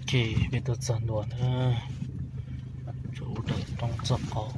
Ces peb tuaj txog ntua na, tsuas ua daim roob txog qhov.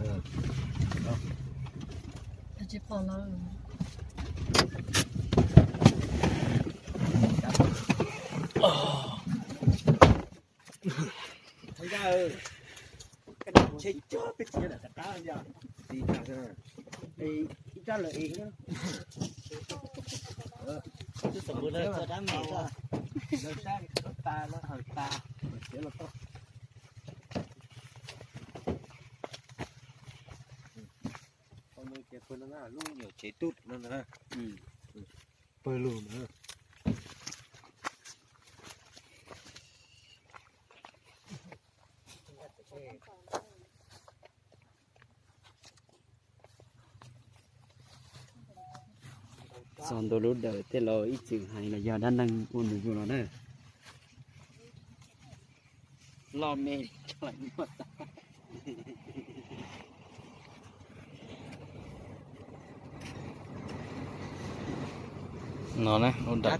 Lub nyuam tsev tub no na, pawg lug na. Txog ntua lub dawm tej laus ib txwm hais los yog dab neeg ua nws yug los na. Loj me. No na, lub dawm.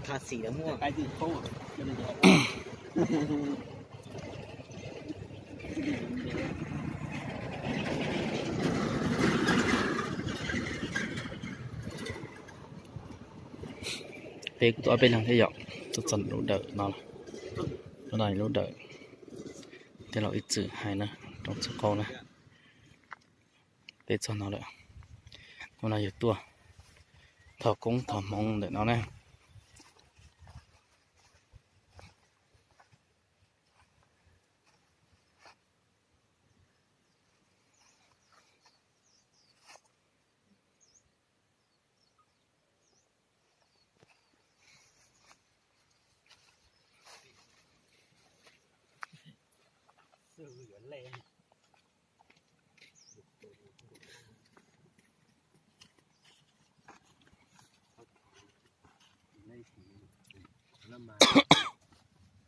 Peb kuj tuaj ob peb leeg thiab yom, tuaj txog lub dawm no, lub no lub dawm tej laus ib txwm hais na, roob txog qhov na. Peb txog no lawm, hnub no yog tuaj thov koob thov hmoov ntawm no na.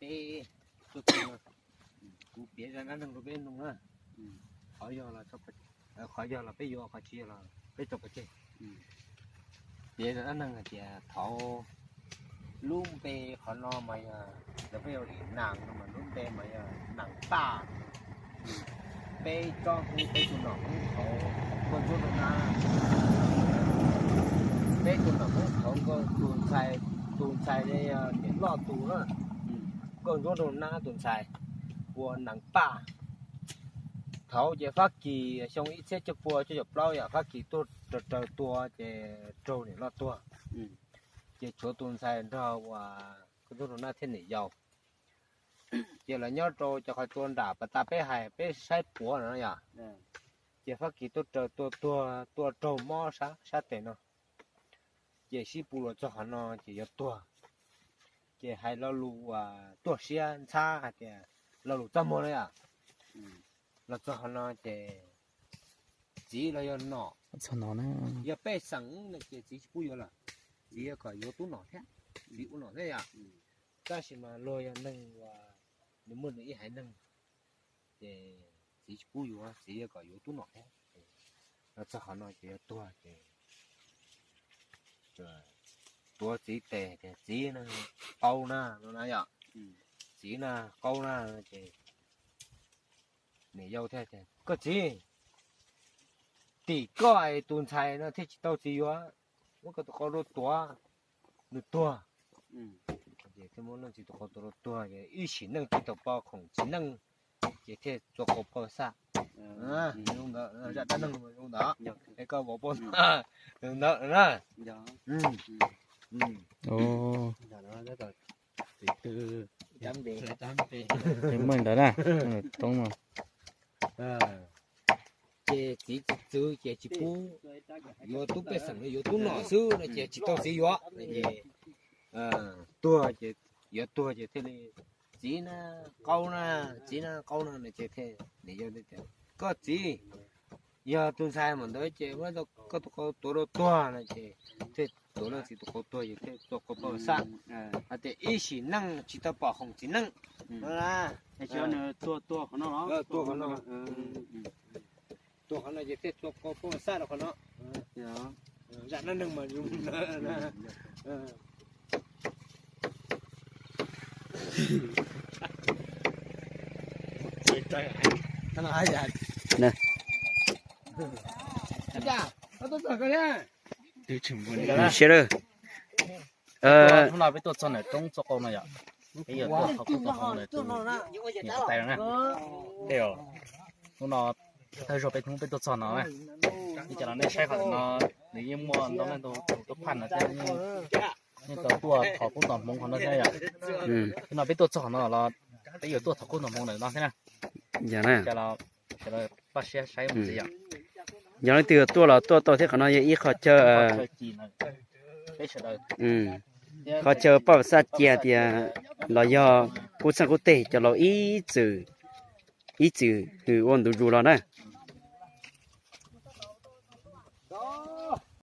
Peb, kuv piav zaj dab neeg rau peb mloog na. Qhov yog los, qhov yog los peb yuav, qhov tsis yog los peb tso pov tseg. Piav zaj dab neeg hais tias thaum lub npe qhov no mas yog, lawv peb hu li Nas no mas lub npe mas yog Nas Paj. Peb tsob Hmoob, peb tus nom Hmoob thaud nkauj ntsuab rau na, peb tus nom Hmoob thaud nkauj tus ntxhais, tus ntxhais yog niam loj tus na, nkauj ntsuab rau na tus ntxhais ua Nas Paj. Thaud ces Fab Kis xyoo ib txhiab cuaj pua cuaj caum plaub yom, Fab Kis tuaj raws raws tua ces raug niam loj tuag, ces tshuav tus ntxhais nrog uas nkauj ntsuab rau na thiab niam yau. Ces lawv nyob rau cov qhov tsua nram pas tas peb hais peb saib puav no yom. Ces Fab Kis tuaj raws tua tuag, tua raug mob sab tes no. Ces sib pus los txog qhov no ces yuav tuag. Ces hais lo lus uas tuag siab ntxhab hais tias lo lus txaj muag na yom. Los txog qhov no ces txiv los yog nom, yog pej xeem no ces txiv tsis pub yuav lawm. Txiv yuav kom yuav tub nom thiab, txiv ua nom thiab yom. Tab sis mas luag yog neeg uas nws muaj nws ib haiv neeg, ces txiv tsis pub yuav, txiv yuav kom yuav tub nom thiab. Los txog qhov no ces yuav tuag ces tuav txiv tes tias, txiv na, qaug na no na yom. Txiv na, qaug na. Ces niam yau thiaj tias, koj txiv, tim koj es tus ntxhais no thiaj tsis tau txiv yuav, muab koj tus qau rau tuav nws tuag. Thiaj muab leej txiv tus qau tuav rau tuag, ib sim neej tsis tau pom khoom txiv neej, ces thiaj txua qau pawj xaj. Zoo ntawd, zaj dab neeg zoo ntawd, es koj vauv paub ntawd na. Muaj ntawd na, toob no. Ces txiv txwv ces tsis pub yuav tub pej xeem, yuav tub nom xwb no ces tsis tau txiv yuav. Tuag ces, yuav tuag ces thiaj li, txiv na, qaug na, txiv na, qaug no no ces thiaj niam yau tias, koj txiv, yog tus ntxhais mam ntawd ces muab koj tus qau tuav rau tuag no ces thiaj tuav leej txiv tus qau tuag ces thiaj txua qau pawj xaj. Hais tias ib sim neej tsis tau pom khoom txiv neej no na. Tuag qhov no ces thiaj txua qau pawj xaj rau qhov no. Zaj dab neeg mas zoo ntawd. Siab lawm. Hnub no peb tuaj txog ntawm roob txoj qau no yom, peb yuav tuaj thov koob tos hmoov ntawm tus niam tais no na. Hnub no thawj zaug peb hnub peb tuaj txog no na, li cas los nej saib qhov no, nws yeej muaj ntau leej ntau tus tuaj phaj no thiab, yeej tau tuaj thov koob tos hmoov qhov no thiab yom. Hnub no peb tuaj txog qhov no los peb yuav tuaj thov koob tos hmoov ntawm no thiab na. Yog na, sawv daws paj siab saib mus ntxiv yom. Yog leej twg tuaj los tuaj tau thiab, qhov no yog ib qho chaw, qhov chaw paj xaj cia tias los yog qub txheej qub teg cov laus ib txwm, ib txwm hws ua ntu zus los na.